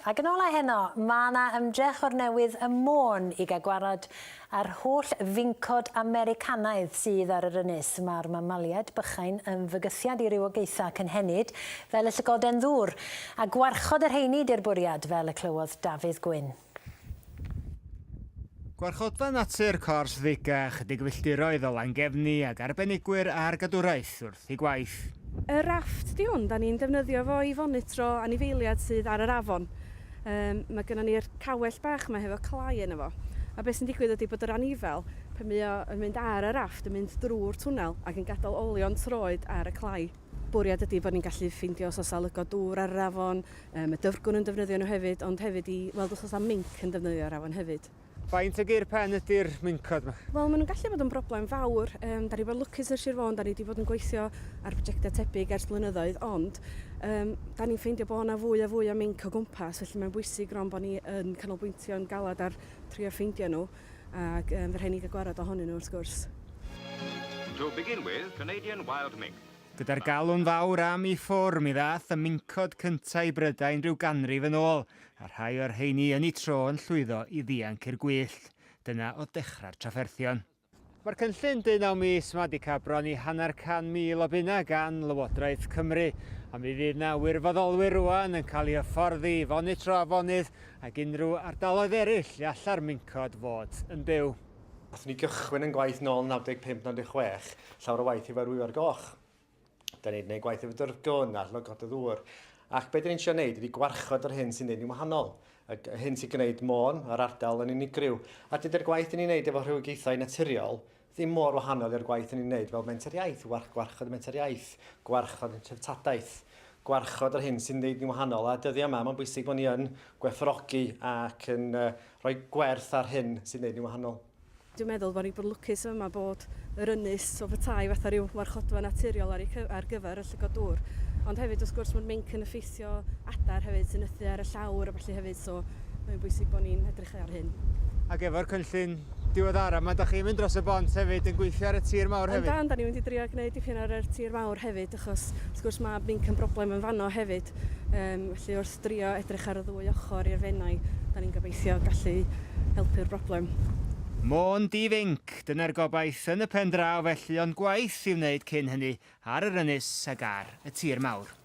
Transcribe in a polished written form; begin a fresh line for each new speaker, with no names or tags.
Ac yn ola heno, mae yna ymdrech o'r newydd ym Môn i gael gwared ar holl fincod Americanaidd sydd ar yr ynys. Mae'r mamaliaid bychain yn fygythiad i rywogaethau cynhenid, fel y llygoden ddŵr, a gwarchod y rheini 'di'r bwriad, fel y clywodd Dafydd Gwyn.
Gwarchodfa Natur Cors Dduga, ychydig filltiroedd o Langefni ag arbenigwyr ar gadwraeth wrth eu gwaith.
Y rafft 'di hwn, 'da ni'n defnyddio fo i fonitro anifeiliaid sydd ar yr afon. Yym, mae gynnon ni'r cawell bach 'ma hefo clai yno fo. A be' sy'n digwydd ydi bod yr anifel, pan mae o yn mynd ar y rafft, yn mynd drwy'r twnnel ac yn gadael olion troed ar y clai. Bwriad ydi bod ni'n gallu ffeindio os oes 'na lygod dŵr ar yr afon, Mae dyfrgwn yn defnyddio nhw hefyd, ond hefyd i weld os oes 'na minc yn defnyddio'r afon hefyd.
Faint o gur pen ydy'r mincod 'ma?
Wel, maen nhw'n gallu bod yn broblem fawr. Um, da ni bod lwcus yn Sir Fôn, da ni wedi bod yn gweithio ar brojectau tebyg ers blynyddoedd, ond um, da ni'n ffeindio bod yna fwy a fwy o minc o gwmpas, felly mae'n bwysig rwan bod ni yn canolbwyntio'n galed ar trio ffeindio nhw, ac um, fe rhaid ni gael gwared ohonyn nhw wrth gwrs.
To begin with, Canadian wild mink.
Gyda'r galw'n fawr am i ffwr, mi ddaeth y mincod cynta' i Brydain rhyw ganrif yn ôl, a rhai o'r rheini yn eu tro yn llwyddo i ddianc i'r gwyllt. Dyna oedd dechrau'r trafferthion. Mae'r cynllun deunaw mis 'ma 'di cael bron i hanner 100,000 o bunnau gan Lywodraeth Cymru, a mi fydd 'na wirfoddolwyr rŵan yn cael eu hyfforddi i fonitro afonydd ac unrhyw ardaloedd eraill lle alla'r mincod fod yn byw.
Nathon ni gychwyn yn gwaith nôl 95, 96, llawer o waith efo'r Wiwer Goch. Da ni wedi gwneud gwaith efo dyrgwn a llygod y ddŵr. Ac be dyn ni'n trio wneud ydy gwarchod yr hyn sy'n neud ni'n wahanol. Y hyn sy'n gwneud Môn a'r ardal yn unigryw. A dydy'r gwaith dyn ni'n neud efo rhywogaethau naturiol ddim mor wahanol i'r gwaith dyn ni'n neud fel menter iaith, gwarchod y menter iaith, gwarchod y treftadaeth, gwarchod yr hyn sy'n neud ni'n wahanol. A dyddiau yma, mae'n bwysig bod ni yn gwerthfawrogi ac yn rhoi gwerth ar hyn sy'n neud ni'n wahanol.
Dwi'n meddwl bod ni'n bod lwcus yma bod yr ynys o petai fatha rhyw warchodfa naturiol ar, ei, ar gyfer y llygod dŵr. Ond hefyd wrth gwrs mae'r minc yn effeithio adar hefyd sy'n nythu ar y llawr a ballu hefyd so mae'n bwysig bod ni'n edrych ar hyn.
Ac efo'r cynllun diweddara 'ma, dach chi'n mynd dros y bont hefyd yn gweithio ar y tir mawr hefyd?
Yndan, da ni'n mynd i drio gwneud dipyn ar yr tir mawr hefyd achos wrth gwrs mae minc yn broblem yn fanno hefyd. Yym felly wrth drio edrych ar y ddwy ochr i'r Fenai, da ni'n gobeithio gallu helpu'r broblem.
Môn di-finc, dyna'r gobaith yn y pen draw felly ond gwaith i'w wneud cyn hynny ar yr ynys ag ar y tir mawr.